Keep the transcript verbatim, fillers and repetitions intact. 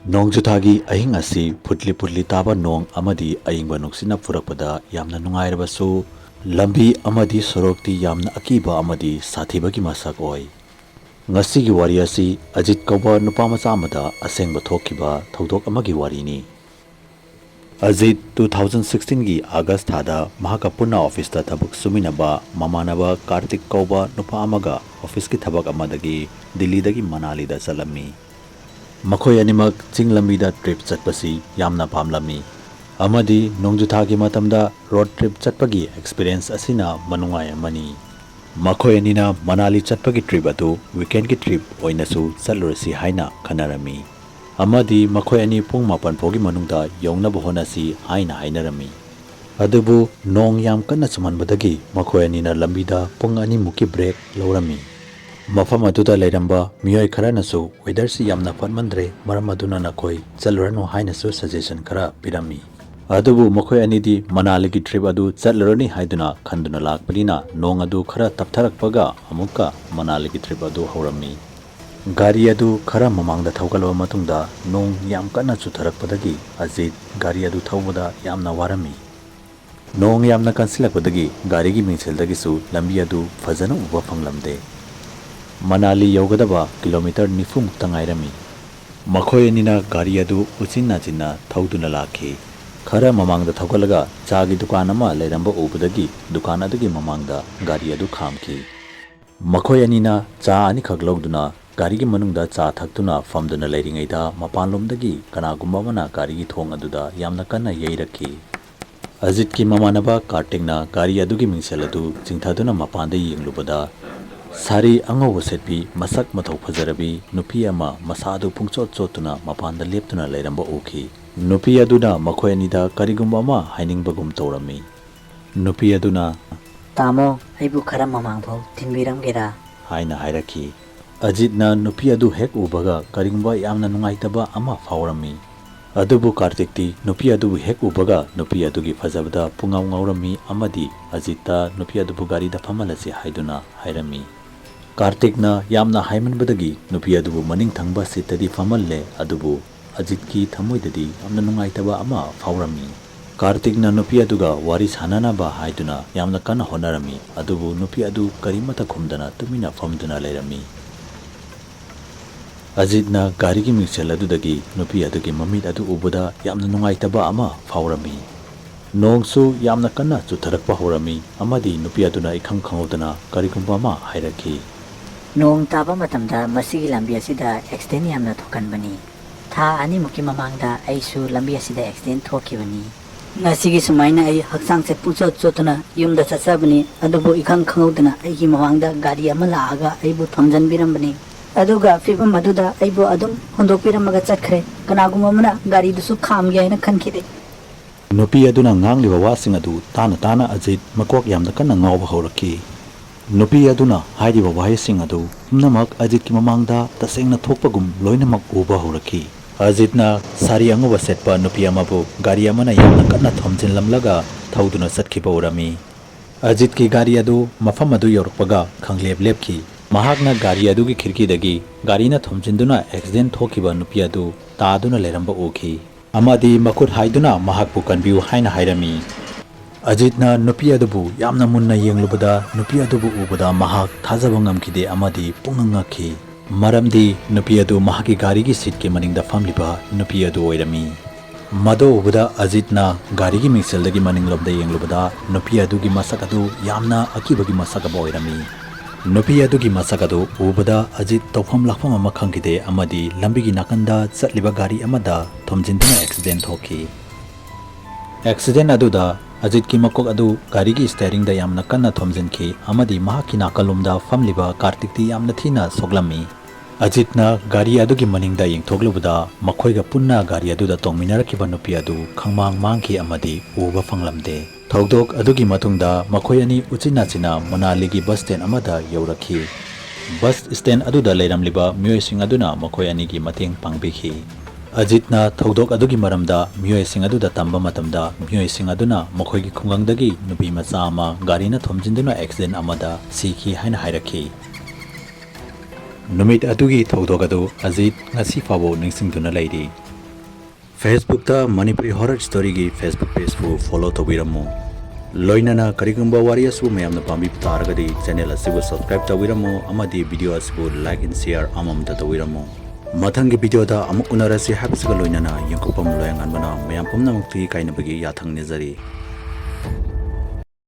ꯅꯣꯡꯖꯨꯊꯥꯒꯤ ꯑꯍꯤꯡ ꯑꯁꯤ ꯐꯨꯠꯂꯤ ꯐꯨꯠꯂꯤ ꯇꯥꯕ ꯅꯣꯡ ꯑꯃꯗꯤ ꯑꯏꯪꯕ ꯅꯨꯡꯁꯤꯠꯅ ꯄꯨꯔꯛꯄꯗ ꯌꯥꯝꯅ ꯅꯨꯡꯉꯥꯏꯔꯕꯁꯨ, ꯂꯝꯕꯤ ꯑꯃꯗꯤ ꯁꯣꯔꯣꯛꯇꯤ ꯌꯥꯝꯅ ꯑꯀꯤꯕ ꯑꯃꯗꯤ ꯁꯥꯊꯤꯕꯒꯤ ꯃꯁꯛ ꯑꯣꯏ꯫ ꯉꯁꯤꯒꯤ ꯋꯥꯔꯤ ꯑꯁꯤ ꯑꯖꯤꯠ ꯀꯧꯕ ꯅꯨꯄꯥ ꯃꯆꯥ ꯑꯃꯗ ꯑꯁꯦꯡꯕ ꯊꯣꯛꯈꯤꯕ ꯊꯧꯗꯣꯛ ꯑꯃꯒꯤ ꯋꯥꯔꯤꯅꯤ꯫ ꯑꯖꯤꯠ two thousand sixteen ꯒꯤ August ꯊꯥꯗ ꯃꯍꯥꯛꯀ ꯄꯨꯟꯅ office ꯇ ꯊꯕꯛ ꯁꯨꯃꯤꯟꯅꯕ ꯃꯃꯥꯟꯅꯕ ꯀꯥꯔꯇꯤꯛ ꯀꯧꯕ ꯅꯨꯄꯥ ꯑꯃꯒ office ꯀꯤ ꯊꯕꯛ ꯑꯃꯗꯒꯤ ꯗꯤꯜꯂꯤꯗꯒꯤ ꯃꯅꯥꯂꯤꯗ ꯆꯠꯂꯝꯃꯤ꯫ ꯃꯈꯣꯏ ꯑꯅꯤꯃꯛ ꯆꯤꯡ ꯂꯝꯕꯤꯗ trip ꯆꯠꯄꯁꯤ ꯌꯥꯝꯅ ꯄꯥꯝꯂꯝꯃꯤ ꯑꯃꯗꯤ ꯅꯣꯡꯖꯨꯊꯥꯒꯤ ꯃꯇꯝꯗ road trip ꯆꯠꯄꯒꯤ experience ꯑꯁꯤꯅ ꯃꯅꯨꯡꯉꯥꯏ ꯑꯃꯅꯤ꯫ ꯃꯈꯣꯏ ꯑꯅꯤꯅ ꯃꯅꯥꯂꯤ ꯆꯠꯄꯒꯤ trip ꯑꯗꯨ weekend ꯀꯤ trip ꯑꯣꯏꯅꯁꯨ ꯆꯠꯂꯨꯔꯁꯤ ꯍꯥꯏꯅ ꯈꯟꯅꯔꯝꯃꯤ ꯑꯃꯗꯤ ꯃꯈꯣꯏ ꯑꯅꯤ ꯄꯨꯡ ꯃꯥꯄꯟ ꯐꯥꯎꯒꯤ ꯃꯅꯨꯡꯗ ꯌꯧꯅꯕ ꯍꯣꯠꯅꯁꯤ ꯍꯥꯏꯅ ꯍꯥꯏꯅꯔꯝꯃꯤ꯫ ꯑꯗꯨꯕꯨ ꯅꯣꯡ ꯌꯥꯝ ꯀꯟꯅ ꯆꯨꯃꯟꯕꯗꯒꯤ ꯃꯈꯣꯏ ꯑꯅꯤꯅ ꯂꯝꯕꯤꯗ ꯄꯨꯡ ꯑꯅꯤꯃꯨꯛꯀꯤ break ꯂꯧꯔꯝꯃꯤ꯫ ꯃꯐꯝ ꯑꯗꯨꯗ ꯂꯩꯔꯝꯕ ꯃꯤꯑꯣꯏ ꯈꯔꯅꯁꯨ weather ꯁꯤ ꯌꯥꯝꯅ ꯐꯠꯃꯟꯗ꯭ꯔꯦ, ꯃꯔꯝ ꯑꯗꯨꯅ ꯅꯈꯣꯏ ꯆꯠꯂꯨꯔꯅꯨ ꯍꯥꯏꯅꯁꯨ suggestion ꯈꯔ ꯄꯤꯔꯝꯃꯤ꯫ ꯑꯗꯨꯕꯨ ꯃꯈꯣꯏ ꯑꯅꯤꯗꯤ ꯃꯅꯥꯂꯤꯒꯤ trip ꯑꯗꯨ ꯆꯠꯂꯨꯔꯅꯤ ꯍꯥꯏꯗꯨꯅ ꯈꯟꯗꯨꯅ ꯂꯥꯛꯄꯅꯤꯅ, ꯅꯣꯡ ꯑꯗꯨ ꯈꯔ ꯇꯞꯊꯔꯛꯄꯒ ꯑꯃꯨꯛꯀ ꯃꯅꯥꯂꯤꯒꯤ trip ꯑꯗꯨ ꯍꯧꯔꯝꯃꯤ꯫ ꯒꯥꯔꯤ ꯑꯗꯨ ꯈꯔ ꯃꯃꯥꯡꯗ ꯊꯧꯒꯠꯂꯕ ꯃꯇꯨꯡꯗ ꯅꯣꯡ ꯌꯥꯝ ꯀꯟꯅ ꯆꯨꯊꯔꯛꯄꯗꯒꯤ ꯑꯖꯤꯠ ꯒꯥꯔꯤ ꯑꯗꯨ ꯊꯧꯕꯗ ꯌꯥꯝꯅ ꯋꯥꯔꯝꯃꯤ꯫ ꯅꯣꯡ ꯌꯥꯝꯅ ꯀꯟꯁꯤꯜꯂꯛꯄꯗꯒꯤ ꯒꯥꯔꯤꯒꯤ ꯃꯤꯡꯁꯦꯜꯗꯒꯤꯁꯨ ꯂꯝꯕꯤ ꯑꯗꯨ ꯐꯖꯅ ꯎꯕ ꯐꯪꯂꯝꯗꯦ꯫ ꯃꯅꯥꯂꯤ ꯌꯧꯒꯗꯕ kilometre ꯅꯤꯐꯨ ꯃꯨꯛꯇ ꯉꯥꯏꯔꯝꯃꯤ꯫ ꯃꯈꯣꯏ ꯑꯅꯤꯅ ꯒꯥꯔꯤ ꯑꯗꯨ ꯎꯆꯤꯟ ꯅꯥꯆꯤꯟꯅ ꯊꯧꯗꯨꯅ ꯂꯥꯛꯈꯤ꯫ ꯈꯔ ꯃꯃꯥꯡꯗ ꯊꯧꯒꯠꯂꯒ ꯆꯥꯒꯤ ꯗꯨꯀꯥꯟ ꯑꯃ ꯂꯩꯔꯝꯕ ꯎꯕꯗꯒꯤ ꯗꯨꯀꯥꯟ ꯑꯗꯨꯒꯤ ꯃꯃꯥꯡꯗ ꯒꯥꯔꯤ ꯑꯗꯨ ꯈꯥꯝꯈꯤ꯫ ꯃꯈꯣꯏ ꯑꯅꯤꯅ ꯆꯥ ꯑꯅꯤꯈꯛ ꯂꯧꯗꯨꯅ ꯒꯥꯔꯤꯒꯤ ꯃꯅꯨꯡꯗ ꯆꯥ ꯊꯛꯇꯨꯅ ꯐꯝꯗꯨꯅ ꯂꯩꯔꯤꯉꯩꯗ ꯃꯄꯥꯟꯂꯣꯝꯗꯒꯤ ꯀꯅꯥꯒꯨꯝꯕ ꯑꯃꯅ ꯒꯥꯔꯤꯒꯤ ꯊꯣꯡ ꯑꯗꯨꯗ ꯌꯥꯝꯅ ꯀꯟꯅ ꯌꯩꯔꯛꯈꯤ꯫ ꯑꯖꯤꯠꯀꯤ ꯃꯃꯥꯟꯅꯕ ꯀꯥꯔꯇꯤꯛꯅ ꯒꯥꯔꯤ ꯑꯗꯨꯒꯤ ꯃꯤꯡꯁꯦꯜ ꯑꯗꯨ ꯆꯤꯡꯊꯗꯨꯅ ꯃꯄꯥꯟꯗ ꯌꯦꯡꯂꯨꯕꯗ, ꯁꯥꯔꯤ ꯑꯉꯧꯕ ꯁꯦꯠꯄꯤ, ꯃꯁꯛ ꯃꯇꯧ ꯐꯖꯔꯕꯤ ꯅꯨꯄꯤ ꯑꯃ ꯃꯁꯥꯗꯨ ꯄꯨꯡꯆꯣꯠ ꯆꯣꯠꯇꯨꯅ ꯃꯄꯥꯟꯗ ꯂꯦꯞꯇꯨꯅ ꯂꯩꯔꯝꯕ ꯎꯈꯤ꯫ ꯅꯨꯄꯤ ꯑꯗꯨꯅ ꯃꯈꯣꯏ ꯑꯅꯤꯗ ꯀꯔꯤꯒꯨꯝꯕ ꯑꯃ ꯍꯥꯏꯅꯤꯡꯕꯒꯨꯝ ꯇꯧꯔꯝꯃꯤ꯫ ꯅꯨꯄꯤ ꯑꯗꯨꯅ, "ꯇꯥꯃꯣ, ꯑꯩꯕꯨ ꯈꯔ ꯃꯃꯥꯡꯐꯥꯎ ꯊꯤꯟꯕꯤꯔꯝꯒꯦꯔꯥ?" ꯍꯥꯏꯅ ꯍꯥꯏꯔꯛꯈꯤ꯫ ꯑꯖꯤꯠꯅ ꯅꯨꯄꯤ ꯑꯗꯨ ꯍꯦꯛ ꯎꯕꯒ ꯀꯔꯤꯒꯨꯝꯕ ꯌꯥꯝꯅ ꯅꯨꯡꯉꯥꯏꯇꯕ ꯑꯃ ꯐꯥꯎꯔꯝꯃꯤ꯫ ꯑꯗꯨꯕꯨ ꯀꯥꯔꯇꯤꯛꯇꯤ ꯅꯨꯄꯤ ꯑꯗꯨꯕꯨ ꯍꯦꯛ ꯎꯕꯒ ꯅꯨꯄꯤ ꯑꯗꯨꯒꯤ ꯐꯖꯕꯗ ꯄꯨꯡꯉꯥꯎ ꯉꯥꯎꯔꯝꯃꯤ ꯑꯃꯗꯤ ꯑꯖꯤꯠꯇ ꯅꯨꯄꯤ ꯑꯗꯨꯕꯨ ꯒꯥꯔꯤꯗ ꯐꯝꯍꯜꯂꯁꯤ ꯍꯥꯏꯗꯨꯅ ꯍꯥꯏꯔꯝꯃꯤ꯫ ꯀꯥꯔꯇꯤꯛꯅ ꯌꯥꯝꯅ ꯍꯥꯏꯃꯟꯕꯗꯒꯤ ꯅꯨꯄꯤ ꯑꯗꯨꯕꯨ ꯃꯅꯤꯡ ꯊꯪꯕ seat ꯇꯗꯤ ꯐꯝꯍꯜꯂꯦ, ꯑꯗꯨꯕꯨ ꯑꯖꯤꯠꯀꯤ ꯊꯃꯣꯏꯗꯗꯤ ꯌꯥꯝꯅ ꯅꯨꯡꯉꯥꯏꯇꯕ ꯑꯃ ꯐꯥꯎꯔꯝꯃꯤ꯫ ꯀꯥꯔꯇꯤꯛꯅ ꯅꯨꯄꯤ ꯑꯗꯨꯒ ꯋꯥꯔꯤ ꯁꯥꯟꯅꯅꯕ ꯍꯥꯏꯗꯨꯅ ꯌꯥꯝꯅ ꯀꯟꯅ ꯍꯣꯠꯅꯔꯝꯃꯤ, ꯑꯗꯨꯕꯨ ꯅꯨꯄꯤ ꯑꯗꯨ ꯀꯔꯤꯃꯠꯇ ꯈꯨꯝꯗꯅ ꯇꯨꯃꯤꯟꯅ ꯐꯝꯗꯨꯅ ꯂꯩꯔꯝꯃꯤ꯫ ꯑꯖꯤꯠꯅ ꯒꯥꯔꯤꯒꯤ ꯃꯤꯡꯁꯦꯜ ꯑꯗꯨꯗꯒꯤ ꯅꯨꯄꯤ ꯑꯗꯨꯒꯤ ꯃꯃꯤꯠ ꯑꯗꯨ ꯎꯕꯗ ꯌꯥꯝꯅ ꯅꯨꯡꯉꯥꯏꯇꯕ ꯑꯃ ꯐꯥꯎꯔꯝꯃꯤ꯫ ꯅꯣꯡꯁꯨ ꯌꯥꯝꯅ ꯀꯟꯅ ꯆꯨꯊꯔꯛꯄ ꯍꯧꯔꯝꯃꯤ ꯑꯃꯗꯤ ꯅꯨꯄꯤ ꯑꯗꯨꯅ ꯏꯈꯪ ꯈꯪꯍꯧꯗꯅ ꯀꯔꯤꯒꯨꯝꯕ ꯑꯃ ꯍꯥꯏꯔꯛꯈꯤ꯫ ꯅꯣꯡ ꯇꯥꯕ ꯃꯇꯝꯗ ꯃꯁꯤꯒꯤ ꯂꯝꯕꯤ ꯑꯁꯤꯗ ꯑꯦꯛꯁꯤꯗꯦꯟ ꯌꯥꯝꯅ ꯊꯣꯛꯀꯟꯕꯅꯤ꯫ ꯊꯥ ꯑꯅꯤꯃꯨꯛꯀꯤ ꯃꯃꯥꯡꯗ ꯑꯩꯁꯨ ꯂꯝꯕꯤ ꯑꯁꯤꯗ ꯑꯦꯛꯁꯤꯗꯦꯟ ꯊꯣꯛꯈꯤꯕꯅꯤ꯫ ꯉꯁꯤꯒꯤ ꯁꯨꯃꯥꯏꯅ ꯑꯩ ꯍꯛꯆꯥꯡꯁꯦ ꯄꯨꯡꯆꯣꯠ ꯆꯣꯠꯇꯨꯅ ꯌꯨꯝꯗ ꯆꯠꯆꯕꯅꯤ, ꯑꯗꯨꯕꯨ ꯏꯈꯪ ꯈꯪꯍꯧꯗꯅ ꯑꯩꯒꯤ ꯃꯃꯥꯡꯗ ꯒꯥꯔꯤ ꯑꯃ ꯂꯥꯛꯑꯒ ꯑꯩꯕꯨ ꯊꯣꯝꯖꯤꯟꯕꯤꯔꯝꯕꯅꯤ꯫ ꯑꯗꯨꯒ ꯐꯤꯕꯝ ꯑꯗꯨꯗ ꯑꯩꯕꯨ ꯑꯗꯨꯝ ꯍꯨꯟꯗꯣꯛꯄꯤꯔꯝꯃꯒ ꯆꯠꯈ꯭ꯔꯦ꯫ ꯀꯅꯥꯒꯨꯝꯕ ꯑꯃꯅ ꯒꯥꯔꯤꯗꯨꯁꯨ ꯈꯥꯝꯒꯦ ꯍꯥꯏꯅ ꯈꯟꯈꯤꯗꯦ꯫ ꯅꯨꯄꯤ ꯑꯗꯨꯅ ꯉꯥꯡꯂꯤꯕ ꯋꯥꯁꯤꯡ ꯑꯗꯨ ꯇꯥꯅ ꯇꯥꯅ ꯑꯖꯤꯠ ꯃꯀꯣꯛ ꯌꯥꯝꯅ ꯀꯟꯅ ꯉꯥꯎꯕ ꯍꯧꯔꯛꯈꯤ꯫ ꯅꯨꯄꯤ ꯑꯗꯨꯅ ꯍꯥꯏꯔꯤꯕ ꯋꯥꯍꯩꯁꯤꯡ ꯑꯗꯨ ꯄꯨꯝꯅꯃꯛ ꯑꯖꯤꯠꯀꯤ ꯃꯃꯥꯡꯗ ꯇꯁꯦꯡꯅ ꯊꯣꯛꯄꯒꯨꯝ ꯂꯣꯏꯅꯃꯛ ꯎꯕ ꯍꯧꯔꯛꯈꯤ꯫ ꯑꯖꯤꯠꯅ ꯁꯥꯔꯤ ꯑꯉꯧꯕ ꯁꯦꯠꯄ ꯅꯨꯄꯤ ꯑꯃꯕꯨ ꯒꯥꯔꯤ ꯑꯃꯅ ꯌꯥꯝꯅ ꯀꯟꯅ ꯊꯣꯝꯖꯤꯜꯂꯝꯂꯒ ꯊꯧꯗꯨꯅ ꯆꯠꯈꯤꯕ ꯎꯔꯝꯃꯤ꯫ ꯑꯖꯤꯠꯀꯤ ꯒꯥꯔꯤ ꯑꯗꯨ ꯃꯐꯝ ꯑꯗꯨ ꯌꯧꯔꯛꯄꯒ ꯈꯪꯂꯦꯞ ꯂꯦꯞꯈꯤ꯫ ꯃꯍꯥꯛꯅ ꯒꯥꯔꯤ ꯑꯗꯨꯒꯤ ꯈꯤꯔꯀꯤꯗꯒꯤ ꯒꯥꯔꯤꯅ ꯊꯣꯝꯖꯤꯟꯗꯨꯅ ꯑꯦꯛꯁꯤꯗꯦꯟ ꯊꯣꯛꯈꯤꯕ ꯅꯨꯄꯤ ꯑꯗꯨ ꯇꯥꯗꯨꯅ ꯂꯩꯔꯝꯕ ꯎꯈꯤ ꯑꯃꯗꯤ ꯃꯈꯨꯠ ꯍꯥꯏꯗꯨꯅ ꯃꯍꯥꯛꯄꯨ ꯀꯟꯕꯤꯌꯨ ꯍꯥꯏꯅ ꯍꯥꯏꯔꯝꯃꯤ꯫ ꯑꯖꯤꯠꯅ ꯅꯨꯄꯤ ꯑꯗꯨꯕꯨ ꯌꯥꯝꯅ ꯃꯨꯟꯅ ꯌꯦꯡꯂꯨꯕꯗ, ꯅꯨꯄꯤ ꯑꯗꯨꯕꯨ ꯎꯕꯗ ꯃꯍꯥꯛ ꯊꯥꯖꯕ ꯉꯝꯈꯤꯗꯦ ꯑꯃꯗꯤ ꯄꯨꯛꯅꯤꯡ ꯉꯛꯈꯤ꯫ ꯃꯔꯝꯗꯤ ꯅꯨꯄꯤ ꯑꯗꯨ ꯃꯍꯥꯛꯀꯤ ꯒꯥꯔꯤꯒꯤ ꯁꯤꯠꯀꯤ ꯃꯅꯤꯡꯗ ꯐꯝꯂꯤꯕ ꯅꯨꯄꯤ ꯑꯗꯨ ꯑꯣꯏꯔꯝꯃꯤ꯫ ꯃꯗꯨ ꯎꯕꯗ ꯑꯖꯤꯠꯅ ꯒꯥꯔꯤꯒꯤ ꯃꯤꯡꯁꯦꯜꯗꯒꯤ ꯃꯅꯤꯡꯂꯣꯝꯗ ꯌꯦꯡꯂꯨꯕꯗ, ꯅꯨꯄꯤ ꯑꯗꯨꯒꯤ ꯃꯁꯛ ꯑꯗꯨ ꯌꯥꯝꯅ ꯑꯀꯤꯕꯒꯤ ꯃꯁꯛ ꯑꯃ ꯑꯣꯏꯔꯝꯃꯤ꯫ ꯅꯨꯄꯤ ꯑꯗꯨꯒꯤ ꯃꯁꯛ ꯑꯗꯨ ꯎꯕꯗ ꯑꯖꯤꯠ ꯇꯧꯐꯝ ꯂꯥꯛꯐꯝ ꯑꯃ ꯈꯪꯈꯤꯗꯦ ꯑꯃꯗꯤ ꯂꯝꯕꯤꯒꯤ ꯅꯥꯀꯟꯗ ꯆꯠꯂꯤꯕ ꯒꯥꯔꯤ ꯑꯃꯗ ꯊꯣꯝꯖꯤꯟꯗꯨꯅ ꯑꯦꯛꯁꯤꯗꯦꯟ ꯊꯣꯛꯈꯤ꯫ ꯑꯦꯛꯁꯤꯗꯦꯟ ꯑꯗꯨꯗ ꯑꯖꯤꯠꯀꯤ ꯃꯀꯣꯛ ꯑꯗꯨ ꯒꯥꯔꯤꯒꯤ ꯁ꯭ꯇꯤꯌꯔꯤꯡꯗ ꯌꯥꯝꯅ ꯀꯟꯅ ꯊꯣꯝꯖꯤꯟꯈꯤ ꯑꯃꯗꯤ ꯃꯍꯥꯛꯀꯤ ꯅꯥꯀꯜꯂꯣꯝꯗ ꯐꯝꯂꯤꯕ ꯀꯥꯔꯇꯤꯛꯇꯤ ꯌꯥꯝꯅ ꯊꯤꯅ ꯁꯣꯛꯂꯝꯃꯤ꯫ ꯑꯖꯤꯠꯅ ꯒꯥꯔꯤ ꯑꯗꯨꯒꯤ ꯃꯅꯤꯡꯗ ꯌꯦꯡꯊꯣꯛꯂꯨꯕꯗ, ꯃꯈꯣꯏꯒ ꯄꯨꯟꯅ ꯒꯥꯔꯤ ꯑꯗꯨꯗ ꯇꯣꯡꯃꯤꯟꯅꯔꯛꯈꯤꯕ ꯅꯨꯄꯤ ꯑꯗꯨ ꯈꯪꯃꯥꯡ ꯃꯥꯡꯈꯤ ꯑꯃꯗꯤ ꯎꯕ ꯐꯪꯂꯝꯗꯦ꯫ ꯊꯧꯗꯣꯛ ꯑꯗꯨꯒꯤ ꯃꯇꯨꯡꯗ ꯃꯈꯣꯏ ꯑꯅꯤ ꯎꯆꯤꯟ ꯅꯥꯆꯤꯟꯅ ꯃꯅꯥꯂꯤꯒꯤ ꯕꯁ ꯁ꯭ꯇꯦꯟ ꯑꯃꯗ ꯌꯧꯔꯛꯈꯤ꯫ ꯕꯁ ꯁ꯭ꯇꯦꯟ ꯑꯗꯨꯗ ꯂꯩꯔꯝꯂꯤꯕ ꯃꯤꯑꯣꯏꯁꯤꯡ ꯑꯗꯨꯅ ꯃꯈꯣꯏ ꯑꯅꯤꯒꯤ ꯃꯇꯦꯡ ꯄꯥꯡꯕꯤꯈꯤ꯫ ꯑꯖꯤꯠꯅ ꯊꯧꯗꯣꯛ ꯑꯗꯨꯒꯤ ꯃꯔꯝꯗ ꯃꯤꯑꯣꯏꯁꯤꯡ ꯑꯗꯨꯗ ꯇꯝꯕ ꯃꯇꯝꯗ, ꯃꯤꯑꯣꯏꯁꯤꯡ ꯑꯗꯨꯅ ꯃꯈꯣꯏꯒꯤ ꯈꯨꯡꯒꯪꯗꯒꯤ ꯅꯨꯄꯤ ꯃꯆꯥ ꯑꯃ ꯒꯥꯔꯤꯅ ꯊꯣꯝꯖꯤꯟꯗꯨꯅ ꯑꯦꯛꯁꯤꯗꯦꯟ ꯑꯃꯗ ꯁꯤꯈꯤ ꯍꯥꯏꯅ ꯍꯥꯏꯔꯛꯈꯤ꯫ ꯅꯨꯃꯤꯠ ꯑꯗꯨꯒꯤ ꯊꯧꯗꯣꯛ ꯑꯗꯨ ꯑꯖꯤꯠ ꯉꯁꯤ ꯐꯥꯎꯕ ꯅꯤꯡꯁꯤꯡꯗꯨꯅ ꯂꯩꯔꯤ꯫ Facebook ꯇ Manipuri Horror Story ꯒꯤ Facebook page ꯄꯨ follow ꯇꯧꯕꯤꯔꯝꯃꯨ꯫ ꯂꯣꯏꯅꯅ ꯀꯔꯤꯒꯨꯝꯕ ꯋꯥꯔꯤ ꯑꯁꯤꯕꯨ ꯃꯌꯥꯝꯅ ꯄꯥꯝꯕꯤꯕ ꯇꯥꯔꯒꯗꯤ channel ꯑꯁꯤꯕꯨ subscribe ꯇꯧꯕꯤꯔꯝꯃꯨ ꯑꯃꯗꯤ video ꯑꯁꯤꯕꯨ like and share ꯑꯃꯃꯝꯇ ꯇꯧꯕꯤꯔꯝꯃꯨ꯫ ꯃꯊꯪꯒꯤ video ꯗ ꯑꯃꯨꯛ ꯎꯅꯔꯁꯤ ꯍꯥꯏꯕꯁꯤꯒ ꯂꯣꯏꯅꯅ ꯌꯦꯡꯀꯣꯛꯄꯝ ꯂꯣꯌꯥꯉꯥꯟꯕꯅ ꯃꯌꯥꯝ ꯄꯨꯝꯅꯃꯛꯇꯒꯤ ꯀꯥꯏꯅꯕꯒꯤ ꯌꯥꯊꯪ ꯅꯤꯖꯔꯤ꯫